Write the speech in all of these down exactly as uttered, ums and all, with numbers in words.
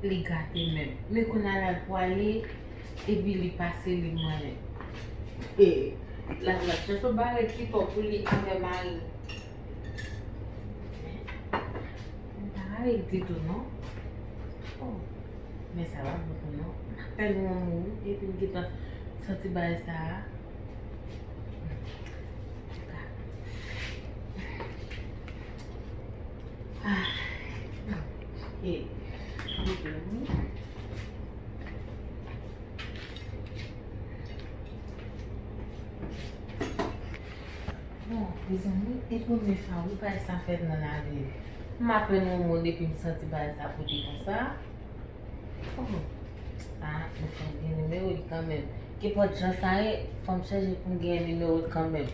Li gate menm. Men kounye a la l pwale, epi li pase li mwen. E, la, la, chèche yon bagay ki fò pou li avè mari. M pa rayil ditou, non. Oh, men sa pa bon pou non. Apèn mwen mouri, epi m gentan santi bagay sa a. Ah, e, bon, mezanmi, e premye fwa wi bagay sa fèt nan lavi m. M apèn yon moun epi m santi bagay sa pote konsa. Oh. Ah, men fò m gen nimewo li kanmenm. Kenpòt jan sa ye, fò m chèche pou m gen nimewo l kanmenm.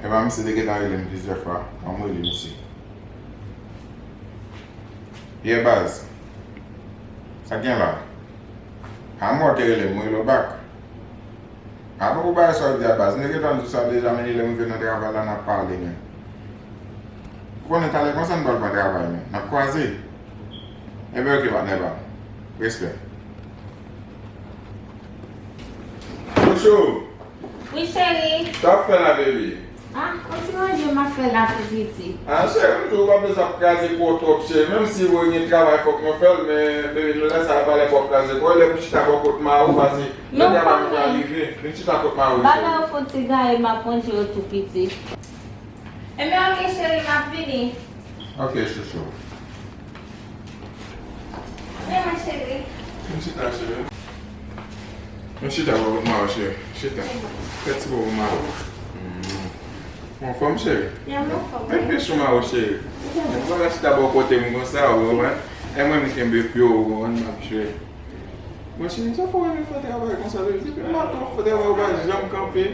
Epa misye te gentan rele m plizyè fwa, ban m rele misye. Yeah baz, sa k gen la? A mwen w te rele m, mwen rele w bak. Apa ou bay sa w di a baz? M te gentan di w sa deja, men lè m rive nan travay la, n ap pale, men. Ou konnen talè konsa m pral pran travay, men. N ap kwaze. Enben, oke, patnè pa m. Respè. Chouchou! Wi, cheri. Sa w ap fè la, baby? Ah, yon ti manje m ap fè la tou piti. Ah, cheri, m di w pa bezwen ap kraze kò w twòp, cheri. Menm si w gen travay, fòk nou fè l, men, baby, nou lè sa a pa lè pou w ap kraze kò w. Lè pou chita bò kot mari w, pase lè travay nou ka rive. Vin chita kot mari w, cheri. Bagay yo fon ti gaye, m ap ranje yo tou piti. Enben, oke, cheri, m ap vini. Oke, chouchou. Vin, ma chérie. Vin chita, cheri. Vin chita bò kot mari w, cheri. Chita. Fè ti bò pou mari w. Ou anfòm, cheri? Ya, m anfòm. Mete pye sou mari w, cheri. Ou konnen, ou pa ka chita bò kote m konsa, ou konprann? E mwen, m kenbe pye w, ou konprann, m ap jwe. Mwen, cheri, sa fè w renmen fè travay konsa, baby? Depi maten w ap fè travay, ou pa janm kanpe.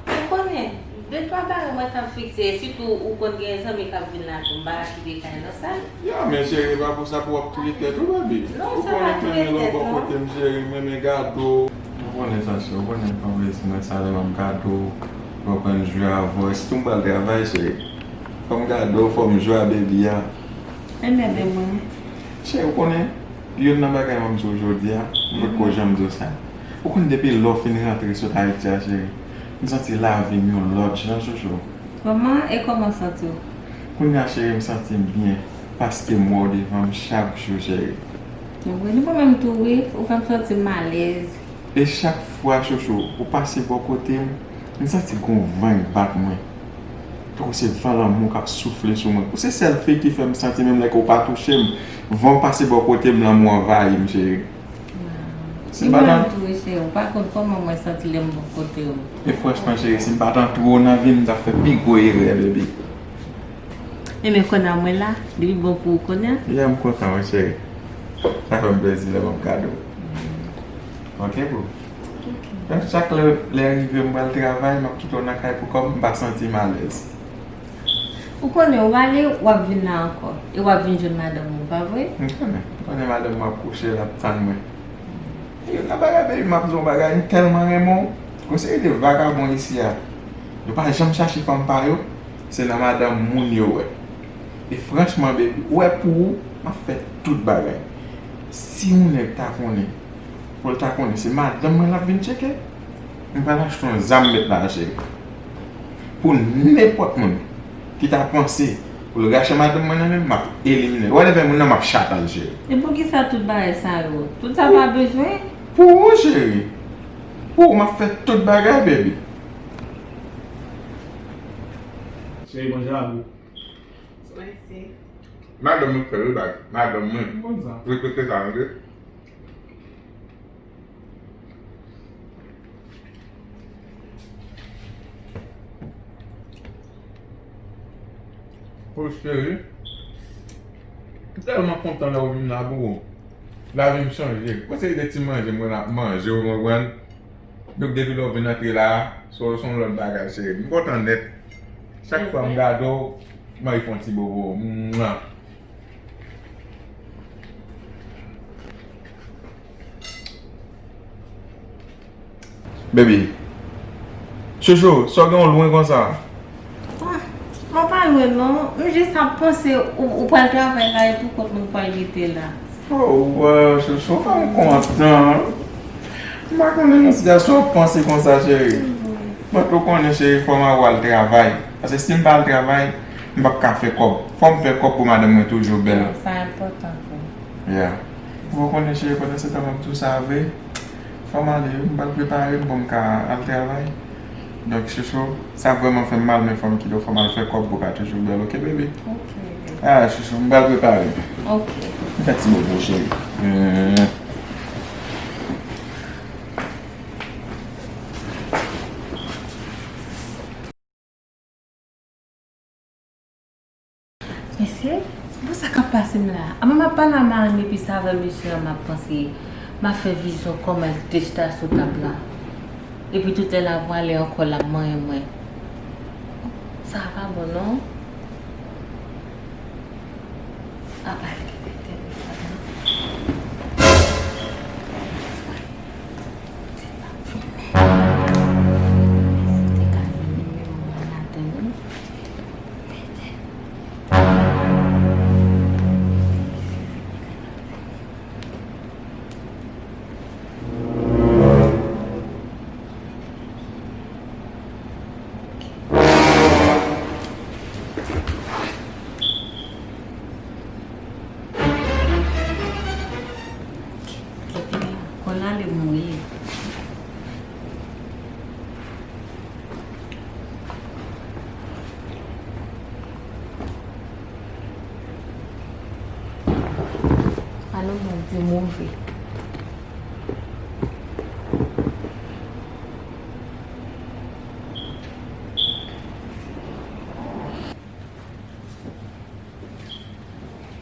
Ou konnen, de twa bagay mwen t ap fikse, e sitou ou konn gen zanmi k ap vin la tou, m pa ka kite kay lan sal. Ya, men cheri, pa pou sa pou w ap touye tèt ou, baby. Non, ou konnen mwen renmen lè w bò kote m, cheri, mwen renmen gade w. Ou konnen sa, cheri, ou konnen m pran plezi mwen sa lè m ap gade w, lè w konn jwe avè w, e sitou m pral travay, cheri. Fò m gade w, fò m jwe a baby a. Enben, mwen. Cheri, ou konnen, youn nan bagay m ap di w jodi a, m potko janm di w sa. Ou konn depi lè w fin rantre sot Ayiti a, cheri, m santi lavi m yon lòt jan, chouchou. Kòman e kòman w santi w? Kounye a, cheri, m santi m byen, paske m wè w devan m chak jou, cheri. Wi, li bon menm tou, wi, ou fè m santi m alèz. E chak fwa, chouchou, ou pase bò kote m, m santi gon van k bat mwen. Tankou se van lanmou k ap soufle sou mwen. Ou se sèl fi ki fè m santi, menm lè ke w pa touche m, van w pase bò kote m, lanmou anvayi m, cheri. Waw. Si m pa t an- Li bon tou wi, cheri, ou pa konn kòman mwen santi lè m bò kote w. E franchman, cheri, si m pa t antre w nan vi m, m t ap fè pi gwo erè, baby. Enben, kounye a mwen la, li bon pou ou kounye a? Ya, m kontan, wi, cheri. Sa fè m plezi lè m ap gade w. Ok, boo. Ok. Donk, chak lè, lè rive m pral travay, m ap kite w nan kay pou kò m, m pa santi m alèz. Ou konnen, w ale, w ap vin la ankò. E w ap vin jwenn madanm ou, pa vre? M konnen. M konnen madanm mwen ap kouche, l ap tann mwen. E youn nan bagay, baby, m ap di w yon bagay, m tèlman renmen w. Gon seri de vagabon isi a, yo pa janm chache fanm pa yo, se nan madanm moun yo wè. E franchman, baby, ou wè pou ou, m ap fè tout bagay. Si yon nèg ta konnen, pou l ta konnen se madanm mwen l ap vin tcheke, m pral achte yon zam met la, cheri. Pou nenpòt moun ki ta panse pou l rache madanm mwen nan men m, m ap elimine l. Whatever moun nan, m ap chata l, cheri. E poukisa tout bagay sa yo? Tout sa pa bezwen? Pou ou, cheri. Pou ou, m ap fè tout bagay, baby. Cheri, manje a gou. Mèsi. Madanm mwen k fè l wi, baz. Madanm mwen. M konn sa. Respekte sa, tande. O cheri, m tèlman kontan lè w vin la, boo. Lavi m chanje. Yon seri de ti manje m konn ap manje, ou konprann? Donk, depi lè w vin antre la a, se yon, se yon lòt bagay, cheri. M kontan nèt. Chak fwa m gade w, m anvi fè yon ti bobo. Mwa. Baby. Chouchou, sa w gen w lwen konsa? Ah, mwen pa lwen non. M jis ap panse ou, ou pral travay la epi kot nou pral rete la. Oh, wow, chouchou, fè m kontan. M pa konnen yon ti gason ap panse konsa, cheri. But ou konnen, cheri, fò m al travay. Paske si m pa al travay, m p ap ka fè kòb. Fò m fè kòb pou madanm mwen toujou bèl. Sa enpòtan vre. Yeah. Ou konnen, cheri, pandan se tan m ap di w sa vre. Fò m ale wi, m pral prepare m pou m ka al travay. Donk, chouchou, sa vrèman fè m mal, men fò m kite w, fò m al fè kòb pou w ka toujou bèl, oke, baby? Oke, baby. Ah, chouchou, m pral prepare m. Oke. M fè ti bobo, cheri. Mm. Mesye, bon, sa k ap pase m la? Anvan m ap pale a mari m epi sa avè mesye an, m ap panse, m ap fè vizyon kòman l te chita sou tab la. Epi tout lè l ap prale ankò, l ap manyen mwen. Sa pa bon, non. Apa l kite telefòn nan. Te ka jwenn nimewo a ladan l wi. Kite, konn ale mouri. Alò, Bondye move.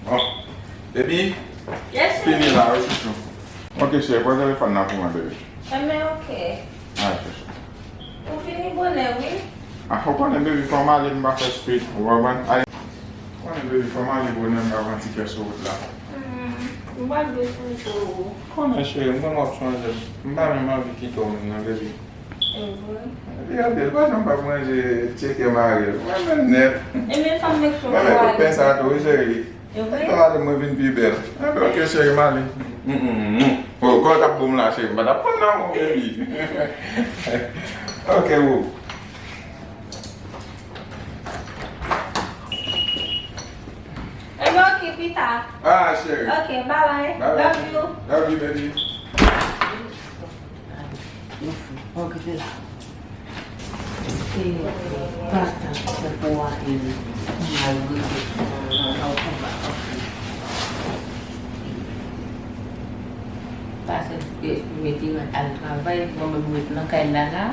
Bon. Baby, yes, fini la, wi, chouchou. Ok, cheri, pran telefòn nan pou mwen, baby. Enben, ok. Alright, chouchou. Ou fini bonè, wi. Ah, ou konnen, baby, fò m ale, m pa fè speed, ou konprann? Ay, ou konnen, baby, fò m ale bonè, m pa pran ti kè sou wout la. Hmm, m pral bezwen w. Konnen, cheri, m konn w ap sonje m. M pa menm anvi kite w menm non, baby. E vre? Epi gade l, pa janm p ap ranje tcheke mari l. Mwen menm nèt. Ebyen, sa m make sure. Mwen menm pou pen sa tou, wi, cheri. E vre? Sa va fè mwen vin pi bèl. Enben, ok, cheri, m ale. Mm, mm, mm. Oh, kò w t ap bon m la, cheri, m pa t ap pran nan, mon baby. Ok, boo. Ebyen, ok, pita. Ah, cheri. Ok, bye bye. Bye bye. Love you. Love you, baby. Yo fou. Bon, kite la. E, pastè, se pou a, e, malgre tout sa, la, la, ou konba, ok. Pastè, mete al travay, mwen menm ret nan kay la, la.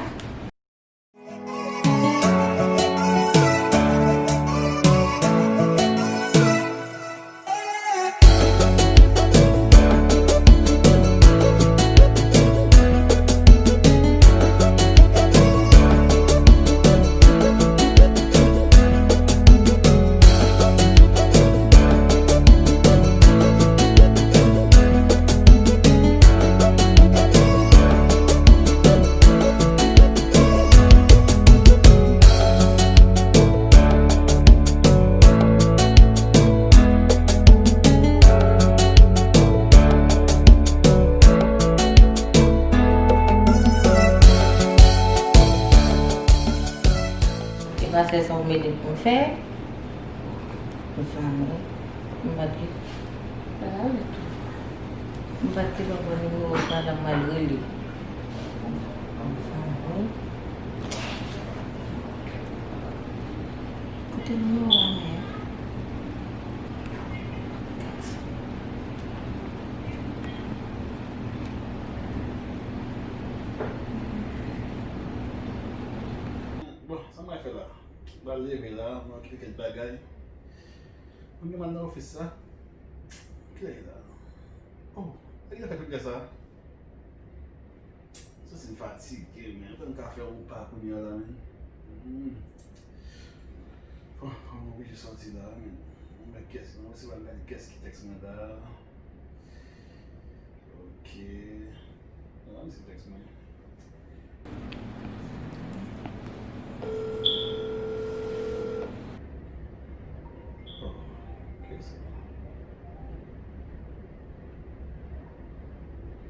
E pa se sa w mete pou m fè. Mezanmi, m pa t gen. M pa t gentan pran nimewo sa la, m al rele. Mezanmi. Kote nimewo a menm? Bon, sa m pral fè la? M pral leve la, mwen okipe kèk bagay. Mwen gen mal nan ofis la. Kilè la? Oh, Ki sa fè tout lè sa? Sa se fatige, men. Antann ka fè yon pa kounye a la, men. Hmm. Bon, fò m oblije sòti la, men. Mwen wè kiyès, mwen wè si mwen gade kiyès ki tèks mwen la. Ok. An, se tèks mwen. Oh, ok, se bon.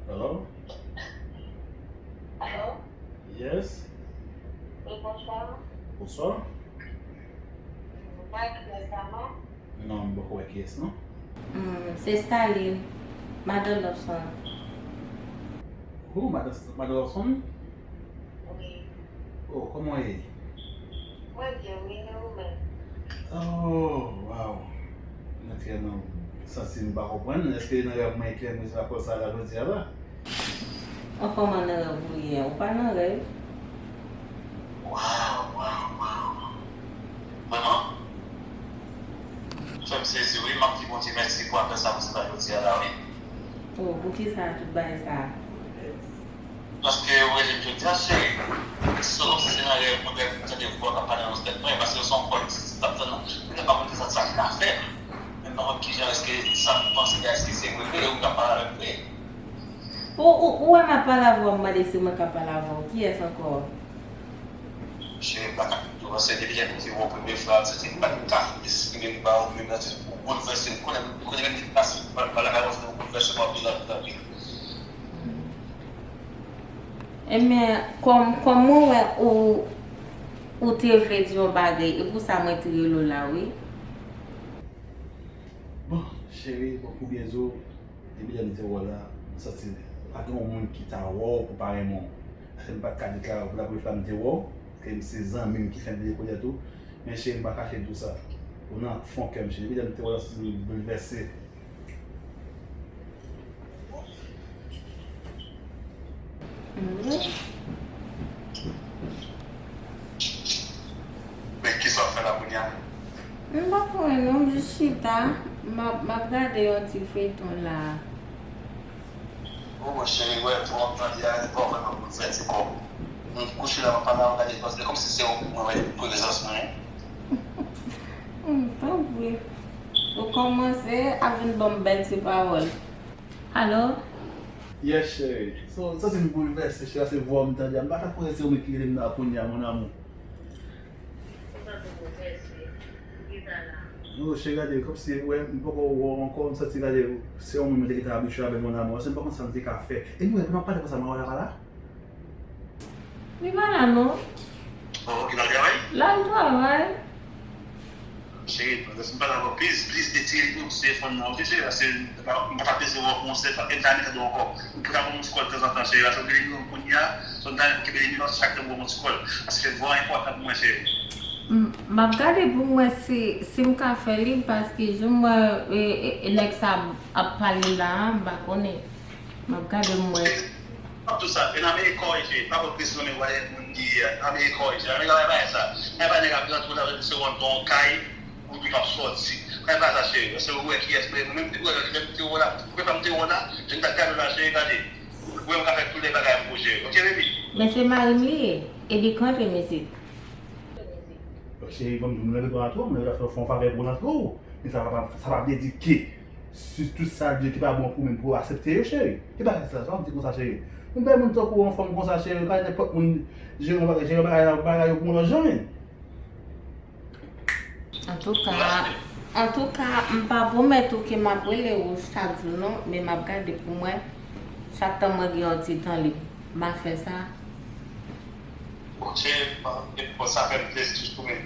Hello? Hello? Yes? Oui, bonsoir. Bonsoir. Mwen ki nan salon. Non, m poko wè kiyès non. Hmm, se Staline, madan Lawson. Who, madan, madan Lawson? Wi. Oh, kòman w ye? Mwen byen, wi, e ou menm? Oh, wow. Naturèlman, m santi m pa konprann. Èske nan rèv mwen klè mwen se rapò sa la jodi a la? An kòman nan rèv ou ye a? Ou pa nan rèv? Waw, waw, waw. Manman? Ou fè m sezi, wi. M ap di Bondye mèsi pou apèl sa pou se pa jodi a la, wi. Oh, poukisa tout bagay sa? Paske ou rele m jodi a, cheri. Se kòmsi se nan rèv mwen, rèv mwen tande vwa k ap pale nan tèt mwen, paske se yon kòd ki t ap tann nan. Mwen pa konn sa, sa ki ta fè. Men m pa konn kijan, èske sa m panse a, èske se vre vre, ou k ap pale avè m vre. Ou, ou, ou wè m ap pale avè w, m mande si mwen k ap pale avè w. Kiyès ankò? Cheri, m pa ka di w, paske depi lè m te wè w premye fwa, m santi m pa t ka esprime m ba ou, men m santi ou boulvèse m. Konnen, konnen menm depi pase m pral lakay ou, ou boulvèse m anpil, anpil, anpil. Ebyen, kòm, kòm mwen wè ou, ou te vle di yon bagay, e pou sa mwen te rele w la, wi. Bon, cheri, bon, pou byen di w, depi lè m te wè w la, m santi pa gen yon moun ki ta wè w pou pa renmen w. Paske m pa t ka deklare w pou la premye fwa m te wè w, ke m se zanmi m ki fè m te rekonèt ou. Men cheri, m pa kache di w sa. Ou nan fon kè m, cheri. Depi lè m te wè w la, m santi m boulvèse. Men kisa w ap fè la kounye a? M pa fè anyen non, m jis chita. M ap, m ap gade yon ti feyton la. O, cheri, wè, vwa w tande a, vwa w vrèman boulvèse kò m. M kouche la, m ap pale avè w, gade, paske kòmsi se ou mwen wè prezans mwen. Hmm, tanpri. Ou kòmanse ap vin ban m bèl ti pawòl. Alo? Yes, cheri. So, m santi m boulvèse, cheri, se vwa w m tande a. M pa ta kwè se ou menm ki rele m nan kounye a, mon amour. Ou santi w boulvèse? Kisa la? Non, cheri, gade, kòmsi, wè, m poko wè w ankò, m santi, gade, se ou menm mwen te gentan abitye avè, mon amour. Se m pa konn sa m te ka fè. Anyway, pandan w ap pale konsa, Manuela pa la? Li pa la non. Oh, ok, l al travay? L al travay. Cheri, pandan m pale avè w, please, please, retire li nan telefòn nan, ok, cheri, paske m pa, m pa ta peze wè w pou yon sèl fwa, e m ta renmen tande w ankò. M pou ta ba w yon ti kòl tanzantan, cheri, paske w gen nimewo m kounye a, so m ta renmen pou kenbe nimewo a, chak tan m wè w yon ti kòl, paske vwa w enpòtan pou mwen, cheri. M, m ap gade pou m wè si, si m ka fè li, paske jan m wè, e, e, e nèg sa ap pale la a, m pa konnen. M ap gade m wè. M ap di w sa, e nan meye kò w, cheri. Pa pran presyon, men wè moun ki ye a. Nan meye kò w, cheri. Nan meye kò w, pa sa. Nan pa nèg ap rantre w la, se yon don kay, ou di w ap sòti. Nan pa sa, cheri. Se ou wè kiyès mwen ye. Mwen menm, mwen menm te wè w la. Mwen pa m te wè w la. Jan m t ap gade w la, cheri, gade. Ou wè m ka fè tout lè bagay m pou w, cheri. Ok, baby? Men se mari m li ye. E li k rantre m isit. Cheri, ban m di w, mwen rantre w la tou, mwen rantre fè w fè yon favè pou w rantre w. Men sa pa, sa pa vle di ke si tout sa l di yo ki pa bon pou ou menm pou w aksepte yo, cheri. E pa sa, sa w ap di konsa, cheri. Yon bèl moun tankou w anfòm konsa, cheri, pa nenpòt moun jere yon bagay, jere yon bagay, bagay yo pou yon lòt jan, men. Antouka, antouka, m pa pwomèt ou ke m ap rele ou chak jou non, men m ap gade pou m wè. Chak tan mwen gen yon ti tan lib, m a fè sa. Bon, cheri, bon, bon, sa fè m plezi toujou, men,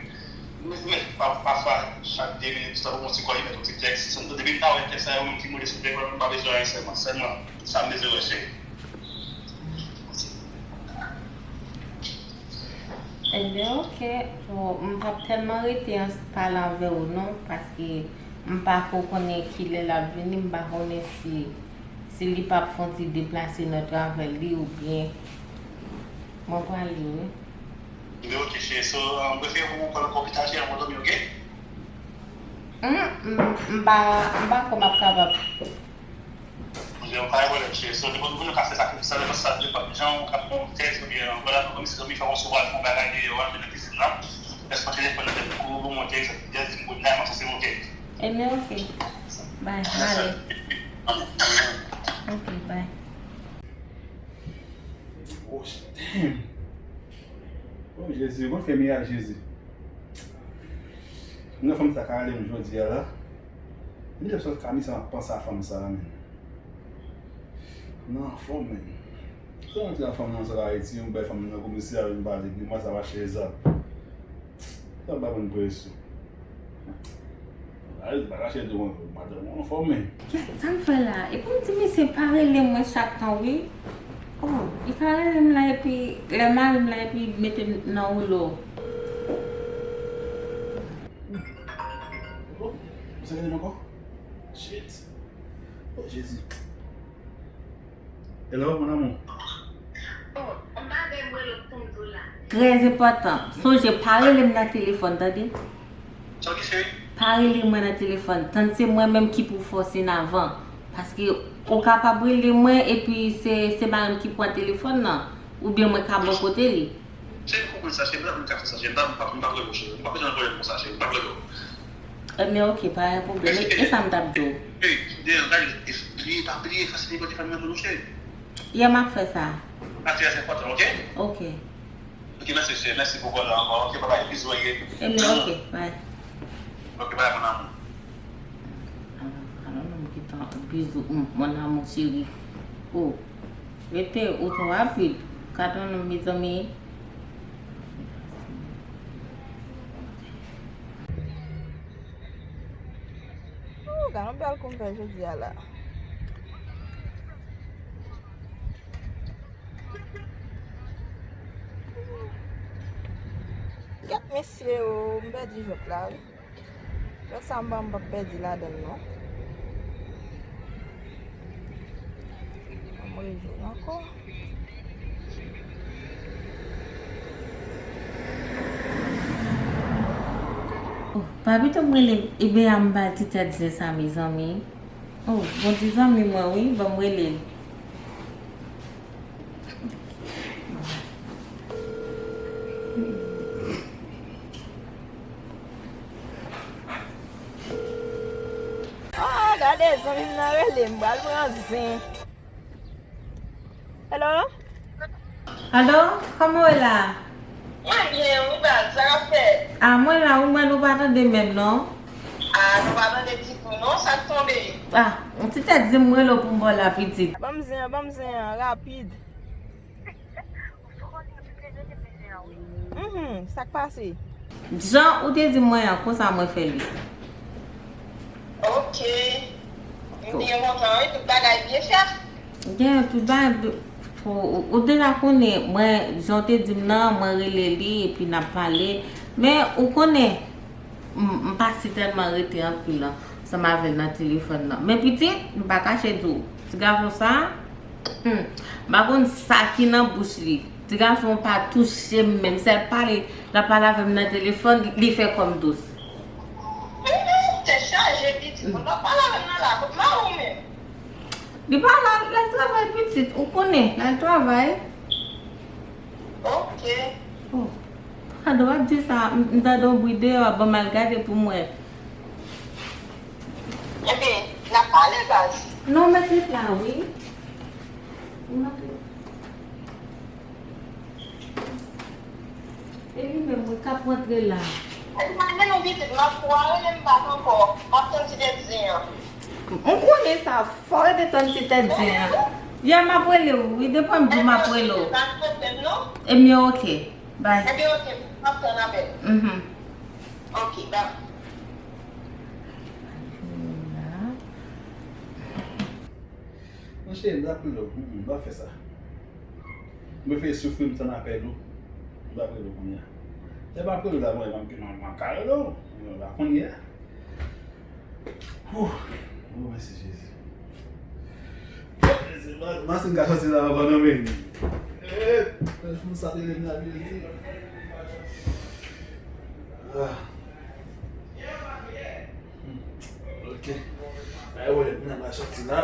men, men, pa, pafwa, chak de minit, sa pou yon ti kòl, li mete yon ti tèks. Depi m ta wè tèks sa yo, menm ki mole sou telefòn, m pa bezwen anyen sèlman. Sèlman, sa m bezwen wè, cheri. Ebyen, ok. Bon, m p ap tèlman rete an pale avè w non, paske m pa ko konnen kilè l ap vini, m pa konnen si, si li p ap fè yon ti deplase nan travay li oubyen mwen prale, wi. Ebyen, ok, cheri. So, um, m prefere pou ou pran kò pita, cheri, anvan w dòmi, ok? Hmm, m, m pa, m pa kwè m ap kapab. Ok, Yon pa gen pwoblèm, cheri. So, nenpòt moun ou ka fè sa, sa depann, sa depann jan ou ka pran yon tèks oubyen yon bagay, kòmsi zanmi fè w sou w al fè yon bagay deyò a, men nan kizin nan. Lè w pran telefòn nan tèt kou, ou pran yon tèks, epi di m kounye a, m ap santi m oke. Ebyen, oke. Bay, m ale. Oke, bay. Oh, damn. Oh, Jezi, mwen fè mirak, Jezi. Mwen fanm sa ka rele m jodi a la. Mwen sot kanisa m ap panse a fanm sa a, men. Nan anfòm, men. Sa yon ti fanm nan sot Ayiti, yon bèl fanm nan komisè avè m pale, di mwen sa va chè zam. Sa pa konn presyon. Bagay, bagay chè tou, madanm ou anfòm, men. Sa m fè la? Epi m di misye pa rele mwen chak tan, wi. Oh, li ka rele m la, epi lè mari m la, epi mete m nan woulo. Oh, misye rele m ankò? Shit. Oh, Jezi. Hello, mon amour. Oh, m pa gen mwen lòt pou m di w la. Trè enpòtan. Sonje, pa rele m nan telefòn, tande? Sa w di, cheri? Pa rele mwen nan telefòn. Tann se mwen menm ki pou fòse n avan. Paske ou kapab rele mwen epi se, se mari m ki pran telefòn nan. Oubyen mwen ka bò kote li. Cheri, m konprann sa, cheri, m pa vin ka fè sa, cheri, m pa, m pa, m pa rele w, cheri, m pa bezwen nan pwoblèm konsa, cheri, m pa rele w. Ebyen, oke, pa gen pwoblèm. E, e sa m t ap di w. Ey, deja, gade, e, bliye, pa bliye, efase nimewo telefòn nan pou nou, cheri. Yè m ap fè sa. Sa trè enpòtan, oke? Oke. Oke, mèsi, cheri, mèsi pou kòl la ankò, oke, babay, bizou, oke? Ebyen, oke, bay. Oke, bay, mon amour. Alò, alò, nonm ki tan, bizou, mm, mon amour chéri. Oh. Rete, ou twò rapid. Gad yon nonm, mezanmi. Oh, gad yon bèl kou m fè jodi a la. Gad mesye yo, m pèdi jwèt la, wi. Lè sa m pa, m p ap pèdi ladan l non. Ann rejwenn ankò. Oh, pa pito m rele, ebyen a m ba l ti tèt zen sa, mezanmi. Oh, bon ti zanmi mwen, wi, ban m rele l. Ah, gade, zanmi m nan rele m, pral pran zen. Hello? Alo, kòman w ye la? Mwen byen, wi, baz, sa k ap fèt? Ah, mwen la, wi, mwen, nou pa tande menm, non. Ah, nou pa tande ditou, non, sa k tonbe? Ah, yon ti tèt di m rele w pou m ba w la, pitit. Ban m zen an, ban m zen an, rapid. Mhm, sa k pase? Jan ou te di mwen an, konsa mwen fè li. Ok. M byen kontan, wi, tout bagay byen fèt. Gen tout bagay, ou, ou, ou deja konnen, mwen, jan w te di m nan, mwen rele li, epi n ap pale. Men, ou konnen, m, m pa si tèlman rete anpil ansanm avè l nan telefòn nan. Men pitit, m pa kache di w, ti gason sa, hmm, m pa konn sa ki nan bouch li. Ti gason pa touche m menm. Sèl pale, l ap pale avè m nan telefòn, li fè kò m dous. Tèt chaje, pitit. Ou pa pale avè m nan la, kot mari w menm? Li pa la, l al travay, pitit. Ou konnen, l al travay. Ok. Oh. Padon, w ap di sa, m, m tande yon bri deyò a, ban m al gade pou m wè. Ebyen, n ap pale, baz. Non, m mèt ret la, wi. M mèt ret. E li menm, wi, k ap rantre la. E m pa gen non pitit, m ap kware, men m pa t ankò. M ap tann ti tèt zen an. M konnen sa, fò w rete tann ti tèt zen an. Yè m ap rele w, wi, depi m di w m ap rele w. Pa gen pwoblèm, non. Ebyen, oke. Bay. Ebyen, oke, m ap tann apèl. Mhm. Oke, bay. Monchè, m t ap rele w. Mm, mm, m pa fè sa. M prefere soufri, m tann apèl ou. M p ap rele w kounye a. Lè m ap rele w la, mwen, m, m, m ka rele w. Mwen pa kounye a. Wouh. Oh, mèsi, Jezi. Mèsi, ma-, masin ka soti la ankò nan men. Eh, fò sa te vin la, Jezi. Ah. Hmm. Ok. Ay, wè, mwen ap soti la.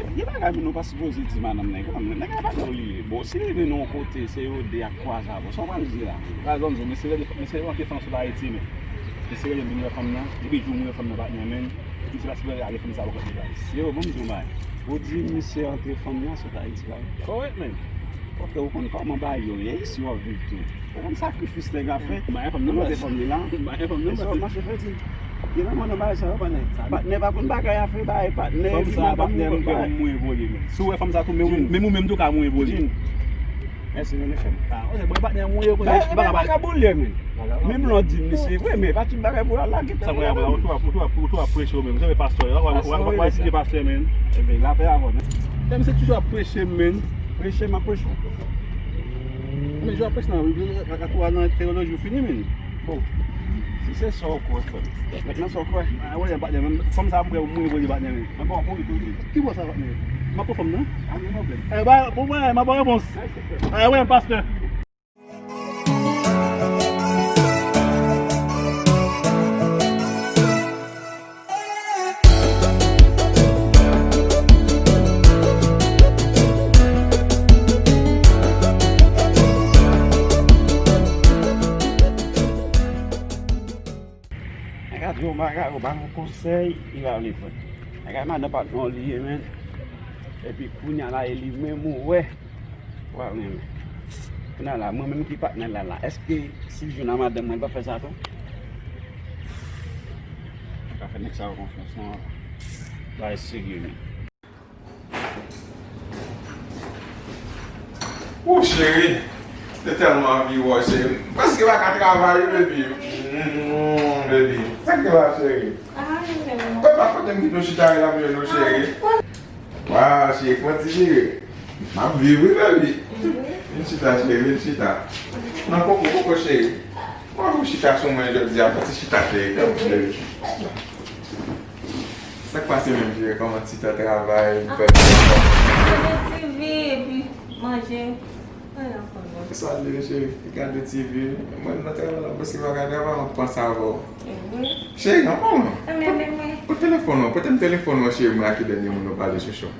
gen, gen bagay moun nou pa sipoze di madanm nèg la, men nèg la pa nan li ye. Bon, si li vin nan yon kote, se yo de ak kwaze avè w, sa w pral di la? Pral ban m di w, mesye rele, mesye rele antre fanm sot Ayiti, men. Mesye rele m vin wè fanm nan, depi jou m wè fanm nan patnè, men. Misye pa sipoze lage fanm sa bò kote li. Yo, ban m di w bagay. Ou di misye antre fanm nan sot Ayiti la? Kòrèk, men. Ok, ou konn kòman bagay yo ye, isi w ap viv tou. Ou konn sakrifis nèg ap fè. M pa gen fanm nan, mwen te fanm li la. M pa gen fanm nan, mwen te. Mache fè di. Gen nan mwen nan bagay sa yo, patnè. Patnè pa konn bagay a fè, bagay patnè. Fanm sa, patnè, m pè m mouye pou li, men. Si w wè fanm sa tou, men ou, men ou menm tou ka mouye pou li. Mèsi, men fè m. Ah, ok, bon, patnè, mouye pou li. Bagay, bagay, bagay boulye, men. Menm lè w di m li se vre, men pa tout bagay pou al lage tèt ou la, men. Ou tou ap, ou tou ap, ou tou ap preche w menm. Ou se pastè, w ap, w ap, w ap, w ap, w ap preche, men. Ebyen, lapè avè w, men. Menm se toujou ap preche, men. Preche, m ap preche. Men jan w ap preche nan, nan, nan, nan teyoloji w fini, men. Bon. Si se sa w kwè, frè m. Mentnan sa w kwè. Ah, wè, patnè, men, fanm sa, m kwè, mwen, mwen, patnè, men. Men bon, mouri tou, li. Ki bò sa, patnè? M ap pran fanm nan. Pa gen pwoblèm. Eh, ba, bon, wè, m ap ba w repons. Eh, wè, pastè. Nèg la di yon bagay, ou ba l yon konsèy, li pa vle pran. Nèg la madan patnè w li ye, men. Epi kounye a la, e li menm ou wè. Wa renmen. Kounye a la, mwen menm ki patnè l la la, èske si l jwenn a madanm mwen, l pa fè sa tou? Mwen ka fè nèg sa yo konfyans non. Bagay serye, men. Ou cheri, te tèlman anvi wè w, cheri. M prèske pa ka travay, wi, baby. Mm, baby. Sa k gen la, cheri? Ah, mwen menm. Kòm pa kote m kite w chita la, m jwenn ou, cheri. Waw, cheri, fè yon ti vire. M ap viv, wi, baby. Vin chita, cheri, vin chita. Nan koko, koko, cheri. Mwen pou chita sou mwen jodi a, fè ti chita, cheri. Kòm cheri. Sa k pase menm, cheri? Kòman ti tan travay? Gade T V epi manje. Anyen ankò non. Sa l ye, cheri? Gade T V. Mwen nan travay la, paske m pa ka travay, mwen panse avè w. Cheri, an palan. Pote telefòn ou, pote m telefòn ou, cheri, mwen ak ki dènye moun nou pale, chouchou.